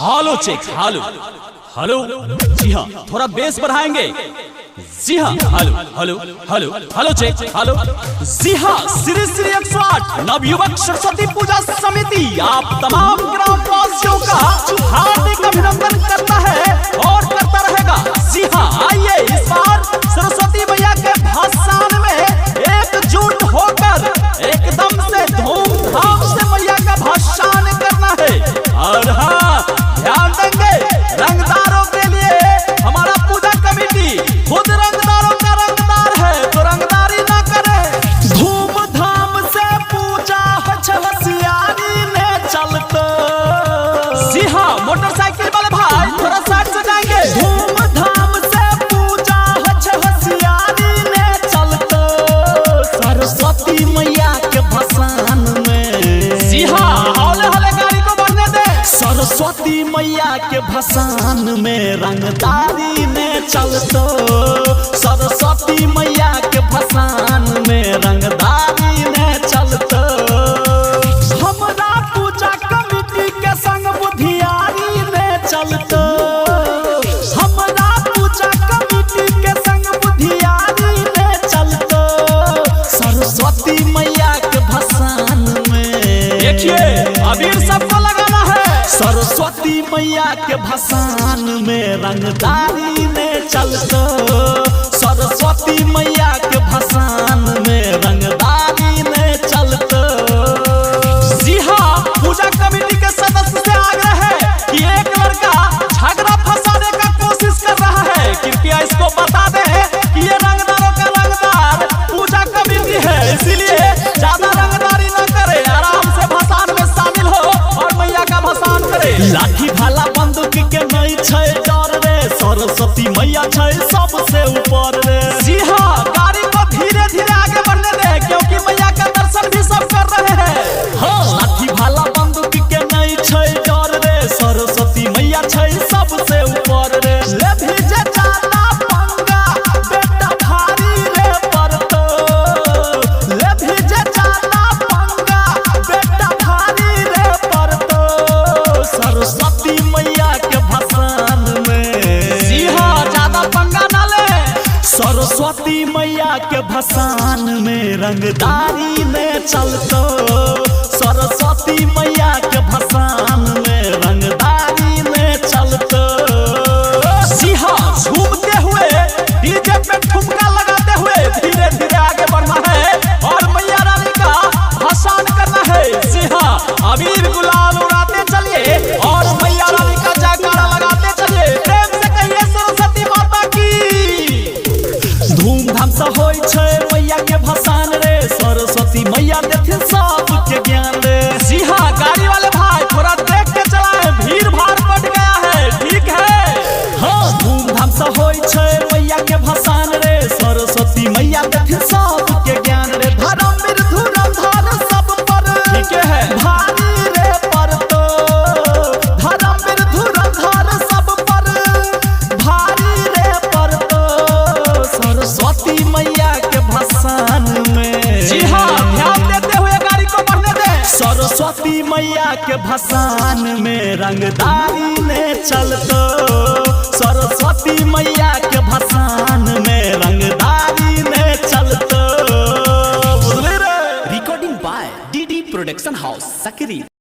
Hello cheque, hello hello, जी हाँ, थोड़ा बेस बढ़ाएंगे। जी हाँ, hello hello hello hello check hello. जी हाँ, श्री श्री 108 नवयुवक सरस्वती पूजा समिति आप तमाम ग्रामवासियों का हार्दिक अभिनंदन करता है और करता रहेगा। जी हाँ, आइए इस बार सरस्वती मैया के भाषण में एकजुट होकर एकदम से धूमधाम से मैया का भाषण करना है। और हाँ, ध्यान देंगे, रंगदारों के लिए हमारा पूजा कमेटी खुद रंगदारों का रंगदार है, तो रंगदारी ना करे। धूमधाम से पूजा होशियारी ने चलतो। जी हाँ, मोटरसाइकिल वाले भाई थोड़ा साइड से जाएंगे। धूमधाम से पूजा होशियारी ने चलतो, सरस्वती मैया के भसान में। जी हाँ, हौले हौले गाड़ी को बढ़ने दे। सरस्वती मैया के भसान में रंगदारी ने चलतो, सरस्वती मैया के भसान में रंगदारी ने चलतो। हमरा पूजा कमेटी के संग बुधियारी ने चलतो, हमरा पूजा कमेटी के संग बुधियारी ने चलतो, सरस्वती मैया के भसान में। देखिए, अबीर सबको लगाना है। सरस्वती मैया के भसान में रंगदारी ने चलतो, सरस्वती मैया के भसान में रंगदारी ने चलतो। जी हाँ, पूजा कमेटी के सदस्य से आग्रह है कि एक लड़का झगड़ा फंसाने का कोशिश कर रहा है, कृपया इसको बता दें कि ये रंगदारों का रंगदार पूजा कमेटी है, इसीलिए ज्यादा रंगदारी न करे, आराम से भसान में शामिल हो और मैया का भसान करे। लाठी भाला बंदूक के नहीं छै डर रे, सरस्वती मैया छै सबसे ऊपर रे। जी हाँ, गाड़ी को धीरे धीरे आगे बढ़ने दें, क्योंकि मैया का दर्शन भी सब कर रहे हैं। हाँ, लाठी भाला बंदूक के नहीं छै डर रे, सरस्वती मैया छै सबसे ऊपर रे। ले भीजे जाला पंगा बेटा भारी रे पड़तो, ले भीजे जाला पंगा बेटा भारी रे पड़तो, सरस्वती मैया के भसान में। जी हाँ, ज्यादा पंगा ना ले। सरस्वती मैया के भसान में रंगदारी ने चलतो, सरस्वती मैया के भसान में रंगदारी ने चलतो। जी हाँ, झूमते हुए डीजे पे ठुमका लगाते हुए धीरे धीरे आगे बढ़ना है और मैया रानी का भाषण करना है। जी हाँ, अबीर गुलाल उड़ाते चलिए और मैया रानी का जयकारा लगाते चलिए। प्रेम से कहिए सरस्वती माता की। धूमधाम से होई छै मैया के भसान रे, सरस्वती मैया देथिन सबके ज्ञान रे। जी हाँ, गाड़ी वाले भाई थोड़ा देख के चलाए, भीड़ भाड़ बढ़ गया है, ठीक है। हाँ, धूमधाम से होई छै मैया के भसान रे, सरस्वती मैया देथिन सबके ज्ञान रे। धर्म धुरंधर सब पर ठीक है। भारी रे पड़तो, धर्म धुरंधर सब पर भारी रे पड़तो, सरस्वती मैया के भसान में। जी हाँ, ध्यान देते हुए गाड़ी को बढ़ने दें। सरस्वती मैया के भसान में रंगदारी ने चलतो, सरस्वती मैया के भसान में रंगदारी ने चलतो। बुझली रे। Recording by DD production house, Sakri.